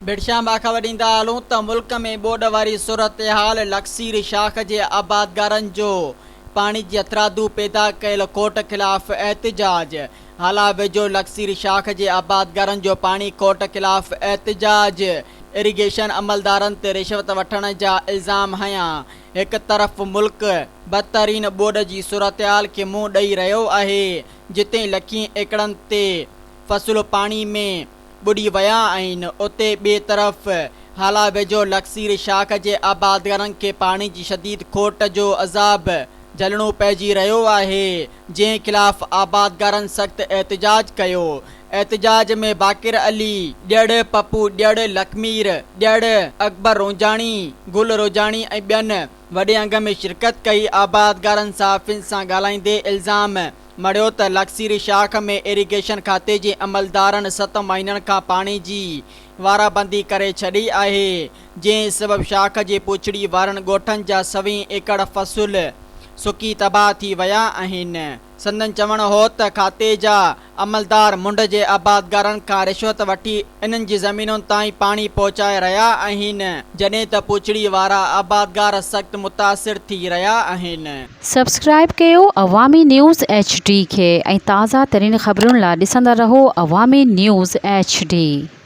ڀٽشاهه مان خبر ڏيندا هلون ته ملڪ ۾ ٻوڏ واري صورتحال لڪسير شاخ جي آبادگارن جو پاڻي جي هٿرادو پيدا ڪيل کوٽ خلاف احتجاج، هالا ويجهو لڪسير شاخ جي آبادگارن جو پاڻي کوٽ خلاف احتجاج، اريگيشن عملدارن تي رشوت وٺڻ جا الزام هنيا، هڪ طرف ملڪ بدترين ٻوڏ جي صورتحال کي منهن ڏئي رهيو آهي، جتي لکين ايڪڙن تي فصل پاڻي ۾ ٻڏي ويا آهن، اتي ٻئي طرف هالا ويجهو لڪسير شاخ جي آبادگارن کي پاڻي جي شديد کوٽ جو عذاب جهلڻو پئجي رهيو آهي، جنهن خلاف آبادگارن سخت احتجاج ڪيو. احتجاج ۾ باقر علي ڏيڙ، پپو ڏيڙ، لکمير ڏيڙ، اڪبر رونجهاڻي، گل روجهاڻي ۽ ٻين وڏي انگ ۾ شرڪت ڪئي. آبادگارن صحافين سان ڳالهائيندي الزام مڙهيو ته لڪسيري شاخ ۾ ايريگيشن کاتي جي عملدارن ست مهينن کان پاڻي جي وارابندي ڪري ڇڏي آهي، جنهن سبب شاخ جي پوڇڙي وارن ڳوٺن جا سوين ايڪڙ فصل سڪي تباهه ٿي ويا آهن. سندن چوڻ هو ته کاتي جا عملدار منڍ جي آبادگارن کان رشوت وٺي انهن جي زمينن تائين پاڻي پهچائي رهيا آهن، جڏهن ته پوڇڙي وارا آبادگار سخت متاثر ٿي رهيا آهن. سبسڪرائيب ڪيو عوامي نيوز ايڇ ڊي کي ۽ تازه ترين خبرن لا ڏسندا رهو عوامي نيوز ايڇ ڊي.